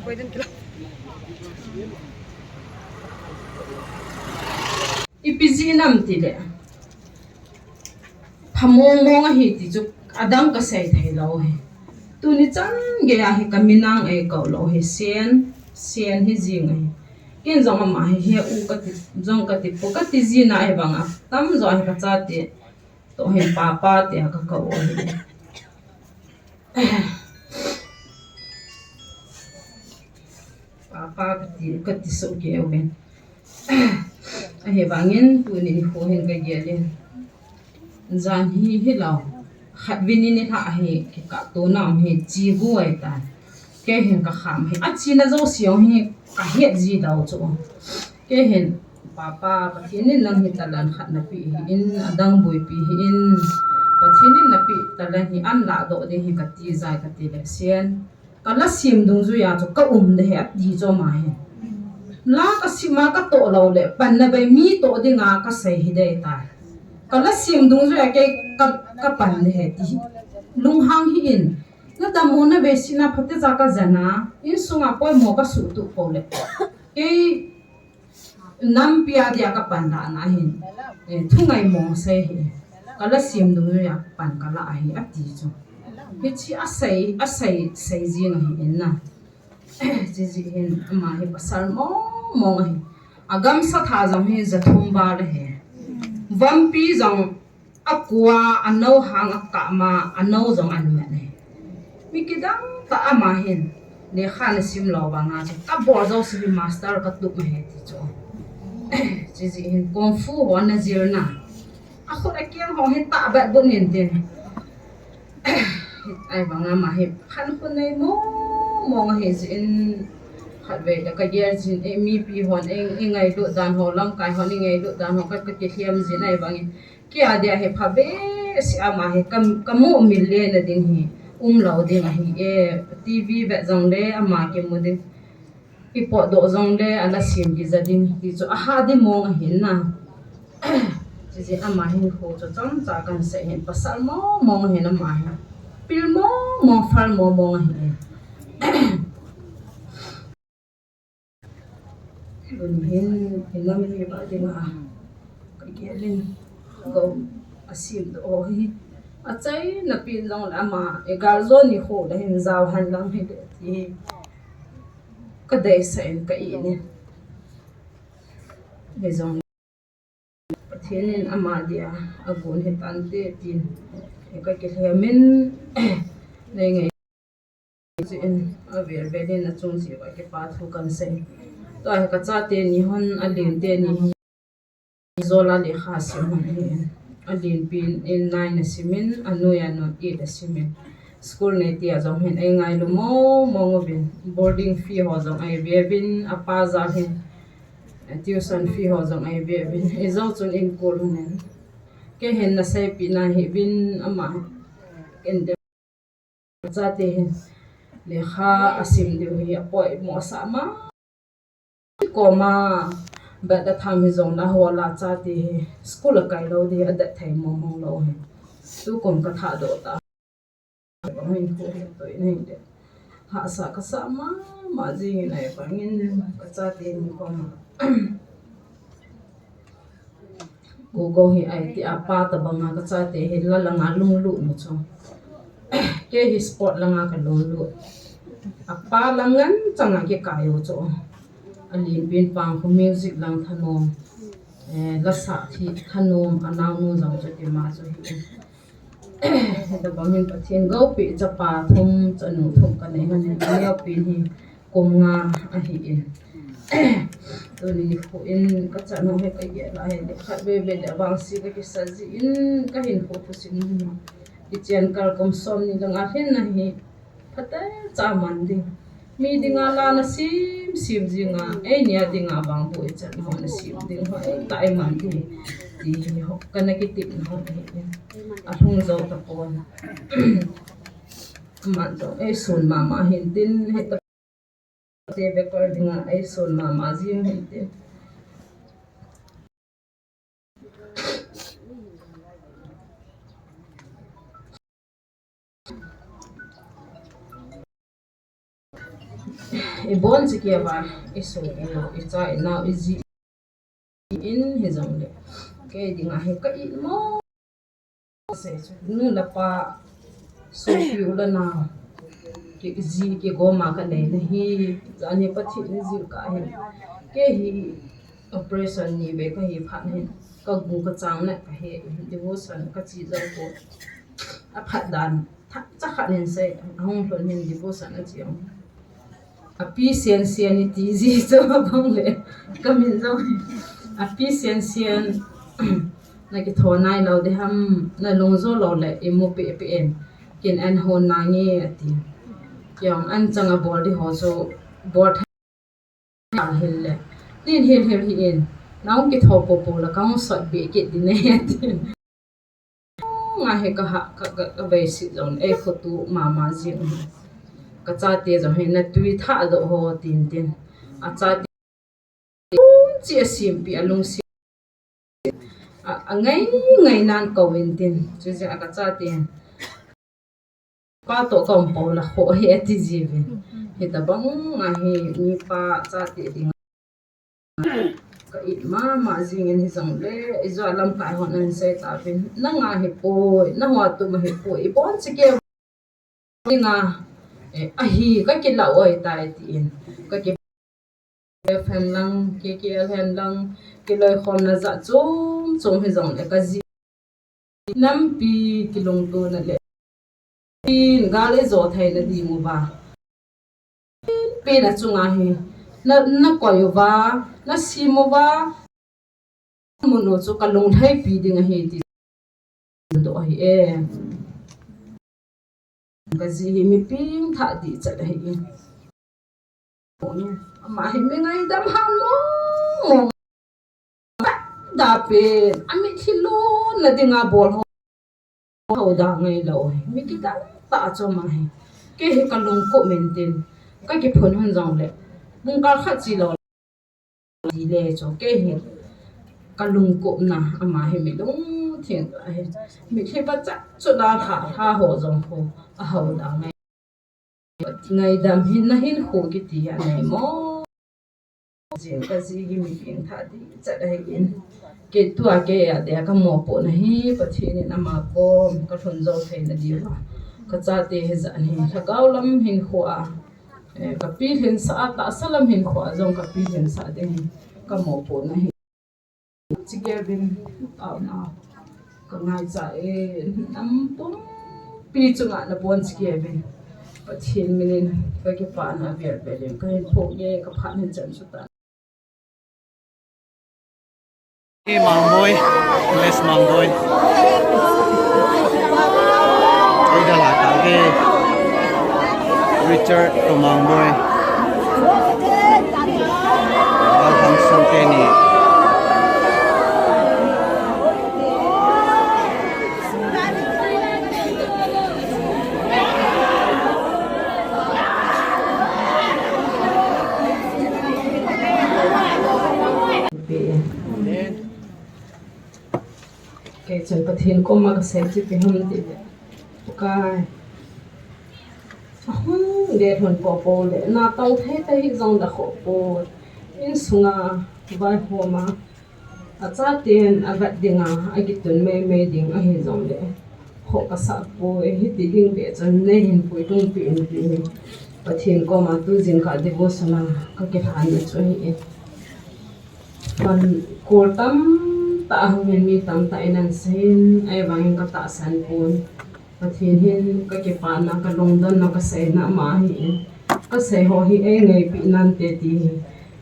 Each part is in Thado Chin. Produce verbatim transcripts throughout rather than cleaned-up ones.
Ipi jeh ham itile, pha mong mong ahi ti chu adang kasei thei lou hi. Tuni chan geiya hi ka minam eikou lou hi, Sen, Sen hi jing ahi. Ken jong ama hi he u kati, jong kati po kati jing ahi vang a, tamjo hi kachate toh hin papa tia kakou u ahi. Papa kati, kati soh kei uvin. Ahivangin tuni nikho hin kagel in, jan hi hilou, khatvei ni nilhah hi kikah tona um hi chi gu ahitai. Kei hin kakham hi, achena jouse jong hi kahet ji dau chu. Kei hin, Papa, Pathen in nang hi talent khat napeh ahin, adang boipi ahin, Pathen in napeh talent hi ahin lahdoh ding ahi kati jeh a katile, Sen, kala sem dungjuiya chu kaum ding ahi ati chu ama hin. La kasem a katoh lou le, panna bei mi toh dinga kasei hiding ahitai. Kala sem dungjuiya kei ka, kapan ding ahi ti. Lunghang hih in, nadam u navei sena phatecha kajan a, insunga poimo kasuhtup pou le, kei nampi a dia kapan dan ahin, eh, thungai mong sei hi. Kala sem dungjuiya pan kala ahi ati chu. Hiche asei, asei, sei jing ahi in na. Chujeh hin ama hi pasal mong mong ahi. Agamsa tha jong hi ja thum val ahi. Vampi jong akua, anou hang akah ma, anou jong anuiya ahi. Mi kidang tah ama hin, lekha nasim lou vanga chu, kabol jouse hi master katup ahi ti chu. Chujeh hin kung fu ho najil na, akhut akeng ho hi tahbeh bun in tin. Ahivanga ama hi khankho nei mong mong ahi jeh in, khatvei le kagel jin, eh, mipi hon, eh, ingailut dan ho, lamkai hon ingailut dan ho, ka, kakilhem jin ahivangin, kei a dia hi phabehseh a ama hi ka, kamu mil le na ding hi umlou ding ahi e, TV vet jongle ama kimu ding, ipotdoh jongle ala sem kija ding ti chu ahah ding mong ahin na. Chujeh ama hinkho chu chomcha kahin sei hin, pasal mong mong ahin ama hi. Pil mong mong, phal mong mong ahi. Tun hin, hinam hi ba dinga kagel in, gou asemdoh hi. Achaina pen jongle ama, igal jo nikho le hin jao hen lang hile ti hi kadeisah in ka-it in. Hijong Pathen in ama dia agon hitante tin kakilhem in, nei ngai jeh in avel vel in achung cheh uva kipa thu kahin sei. Tua hi kachate ni hon, alen teni hi Aizawl a lekha sim hon ahin, alenpin in nine asim in, anoiya nun eight asim in, school nei tia jong hin eingailu mong mong uvin, boarding fee ho jong eive uvin, apa jal hin tuition fee ho jong eive uvin, ijou chun eikol un in, kei hin naseipeh na hih uvin, ama hin, kachate hin lekha asim diu hi apoimo sah mama. Koma bat atham hijongle hola chate hi school akai lou ding adet thei mong mong lou hi. Tukum kathahdoh tah, bang hin khu hin toh in hile, hahsa kasah mama jing in, ahivangin kachate ni koma Gogo hi aiti, apa tabanga kachate hi la langa lunglut nu chu. Kei hi sport langa kalunglut. Apa lang ngen changa kikai u chu. Alenpin pang khu music lang thanom. Eh, lasa thi thanom, anaonu jong chu tima chu hi. Tabang hin Pathen gopi chapa thum, chanu thum kanei hon in, aneopen hi kum nga ahin. Tuni nikho in kachan ho hi kagel a hile khatvei vei le avangse kakisa jin, kahinkho thusim hi. Kichen kal kum somni lang alhin na hi phatecha man ding. Mi dinga la nasim sim jinga, eini a dinga vang boi chan ho nasim ding ho, eitah eiman ding. Ti ho, kana kitepna ho ahi. Alhung jou tapon. Aman jong eison mama hin tin, hetah te vekol dinga eison mama jing hin tin. Ibon chikei va, isopi, icha, inao, iji, in hijongle, kei dinga hi ka it mo. Sei chu, nu le pa, sopi u le nao, kiji kigoma kanei nahi, jani Pathen in jil kahin. Kei hi operation ni vei kahi phat hin, kagu kachang le kahe, devotion kache jou poi. Aphat dan, tha, cha khat hin sei, ahung lhun hin devotion ache jong. Api Sian Sian iti ji chu abang le, kamin jong hi. Api Sian Sian, nakitho nailou ding ham, nalung jo lou le, imu pehpeh in, kin an hon nange ati. Kei jong an chang abol ding ho chu, bol thei ahile, nin hil hil hih in, nahung kitho popo le kahung sot beh kit ding ahi ati. Nga hi kaha, ka, ka, kaveiset jong, ei khoto mama jing. Kachate jong hi natui thah doh ho tin tin. Achate, chi asempi alungset. A, angai, ngai nan kou in tin. Chuche a kachate. Pa toh kaum pou le kho hi ati jiuvin. Hitabang ahi, mipa chate ding. Ka it mama jingin hijongle, ijou lamkai hon ahin sei tauvin. Nanga hipoi, naho tuma hipoi, ibon chikei dinga, eh, ahi, kakilah oi tai tin. Kaki F hen lang, K K L hen lang, kiloikhomna jat chom chom hijongle kaji. Nampi kilungtona le. Tin gal ijo theina ding uva. Pen achunga hi. Na, nakoi uva, nasem uva. Mun u chu kalung lhaipi ding ahi ti. Doh ahi e. Kaji hi mi pengthah dehchat ahi. Ama hi mi ngaidam ham mong mong. Da pen, amitlhi lonna dinga bol ho. Hou da ngailou. Mi kidang tah chu ama hi. Kei hi kalungkup in tin. Kakiphun hon jongle. Bungkal khat chilou. Ile chu kei hi kalungkupna ama hi mi lungthim ahi. Mitlhi pachat chu la lha, lha ho jong ho ahou da ngai. Ngaidam hin nahinkho kiti anei mo. Jing kaji hi mi pengthah dehchat ahin. Kei tua kei a dia kamopohna hi Pathen in ama kom kalhun jou theina diuva. Kachate hijat hi lhagao lam hinkho a. Eh, kapilhinsah a, tahsa lam hinkho a jong kapilhinsah ding hi kamopohna hi. Chikei vin, auna, kangaicha e, nam pumpi chunga nabon chikei vin. Pathen minin, kakipana vel velin, kahin phong e, kaphat hin chan suta. Mangboi, Bless Mangboi. Oi, da la ta ke. Richard to Mangboi. Al Hang Sung ke ni. Kei chun Pathen koma kasei chu ipi ham tile, Pakai, ahung det lhon popo le, natong thei ta hih jong da khoh poi, insunga vaihoma, achaten avet dinga, akitun meimei ding ahi jongle, khoh kasah poi, hiti ding beh chun neihin puitung peh in ti hi Pathen koma tu jingkah devotion a kakilhan na chu ahi e. Pan kol tamtah ahung in mi tamtah in ahin seiyin, ahivangin katahsan pon. Pathen hin kakipana, kalungdonna, kaseina ama ahi in. Kasei ho hi eingaipi nante ti hi.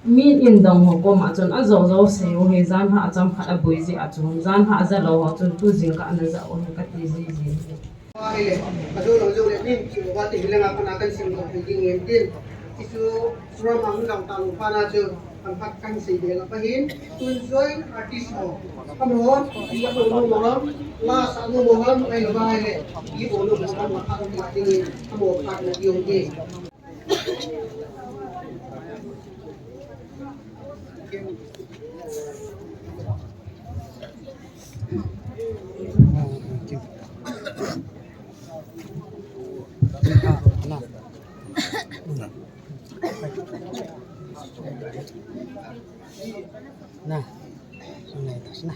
Mi in dong ho koma chun ajou jou sei u hi, janhi achomkhat aboi jeh a chun, janhi ajalou ho chun tu jingkah ana ja u hi kati jiji. Ahile, kajou lou jou le, min chu va ti hilanga pana kan sim lou thei ding ngen tin. Hichu program a hung dong talo pana chu, kan phat kan sei de la pahin, tun join artist ho. Amahon, i a bol nom ham, la sa nom ham, ahilou va ahile, i bol nom ham, la phat ding, amaho phat na ding. Na. Sunai tas na.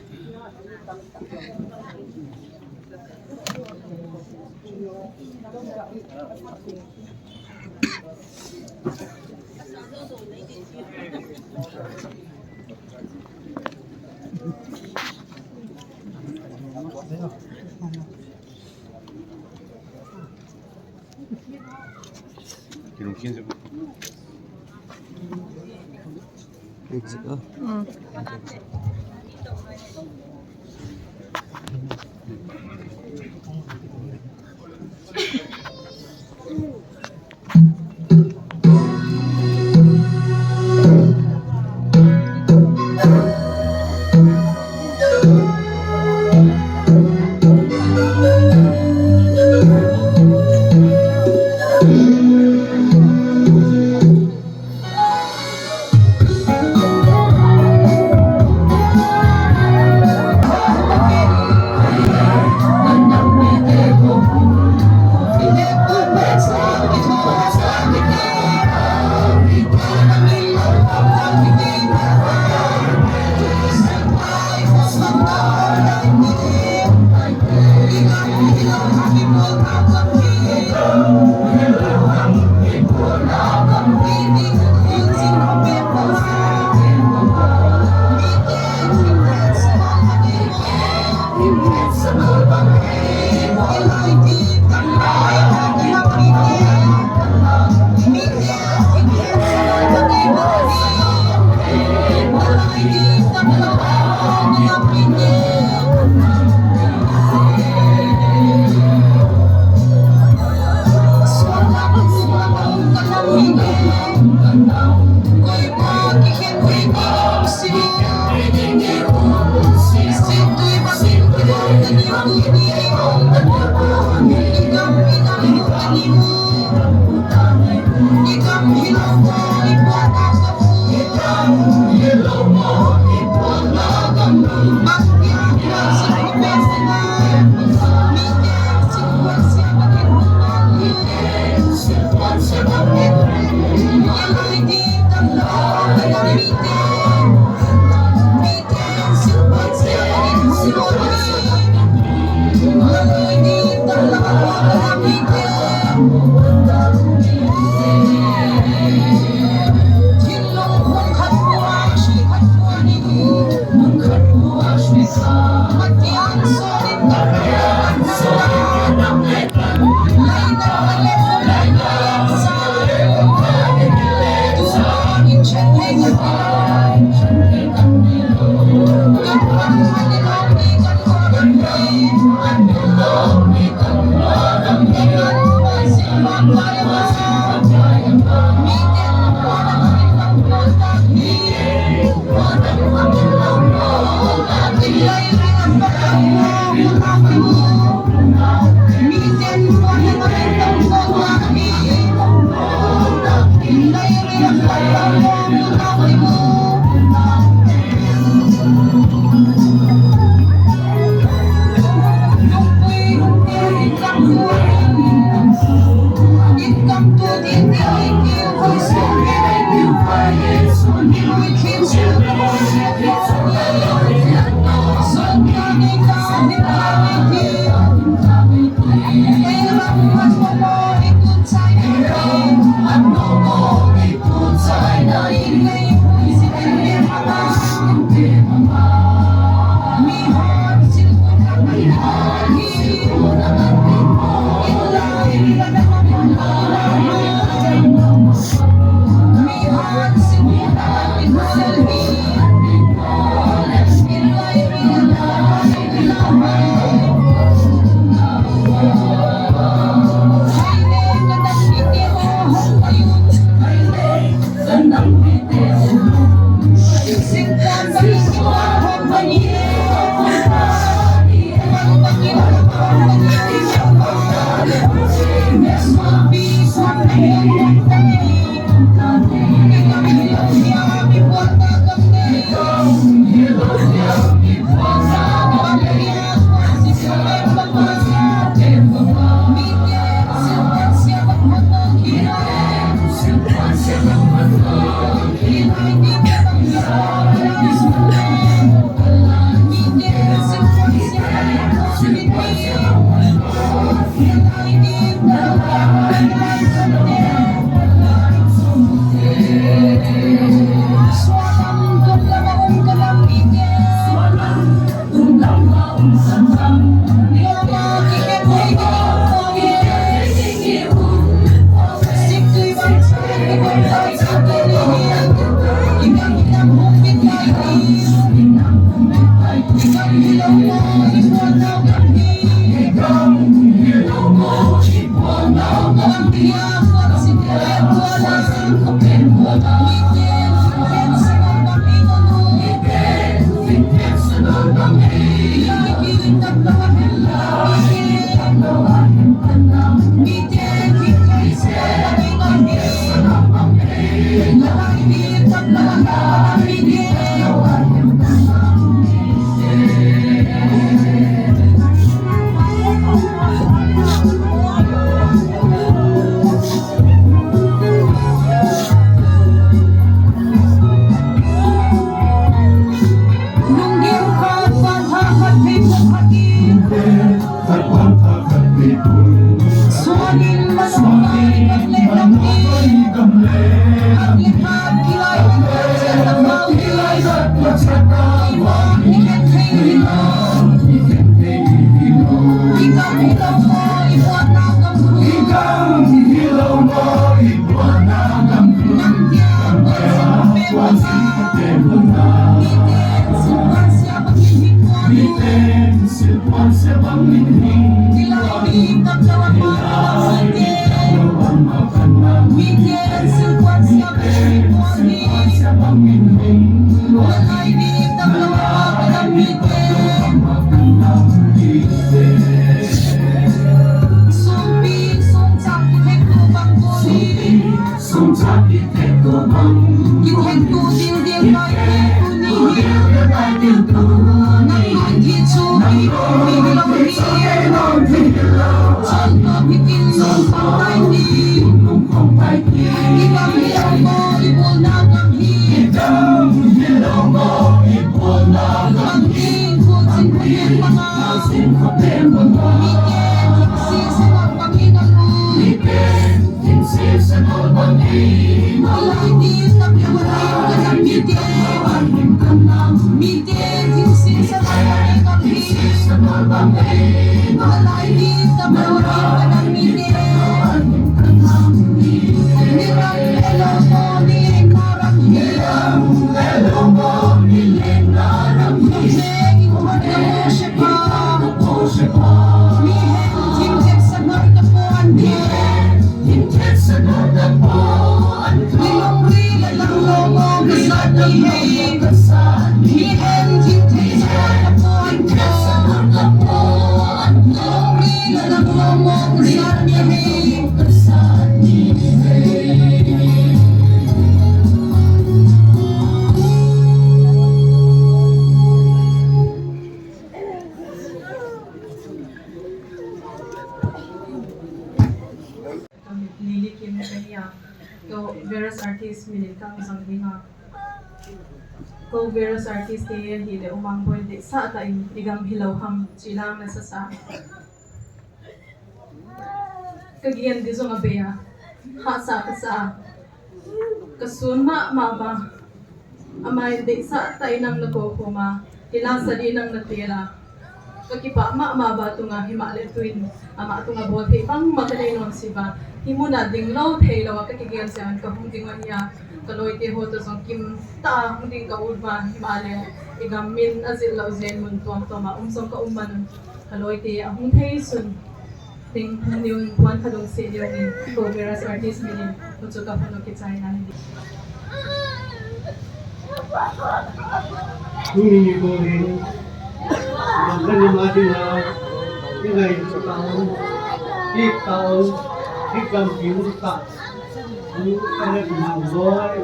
Nili Kim Kenya, ko various artist min in kang jong dinga. Ko various artist te hi le umang boi de sa ta in igam hilou ham chilang na sa sa. Ka gen di jong a be a. Ha sa ka sa. Ka sun ma ma ba. Amai deisah tah in nang na ko khoma, hila sadi nang na tela. Ka kipah mama ba tunga himale tuin, ama tunga bol thei bangma ka nei nom si ba. Hi muna ding lou thei lou a ka kigen se an ka hung ding a nia. Ka loi te ho to jong kim ta hung ding ka ut ba himale. I gam min a zil lou zen mun tuam tuam a um jong ka um man un. Ka loi te a hung thei sun. Ting niu in puan kha dong se niu in ko various artist min in ko chu ka phone kichai na ni. Tuni ni ko hin. Bangkan ni ma din ha. Ni ngai ta. Ni ta. Ni kam ki mu ta. Ni ka ne ma boy.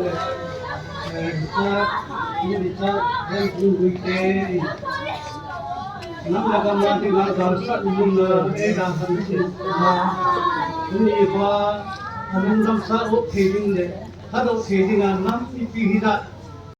Eh, ta. Ni ta. Ni ku te. Nam la ka ma ti la ka sa mun na e da han si. Ni pa. Nam nam sa o ke din de. Ka do thei ding a nam ipi hi da,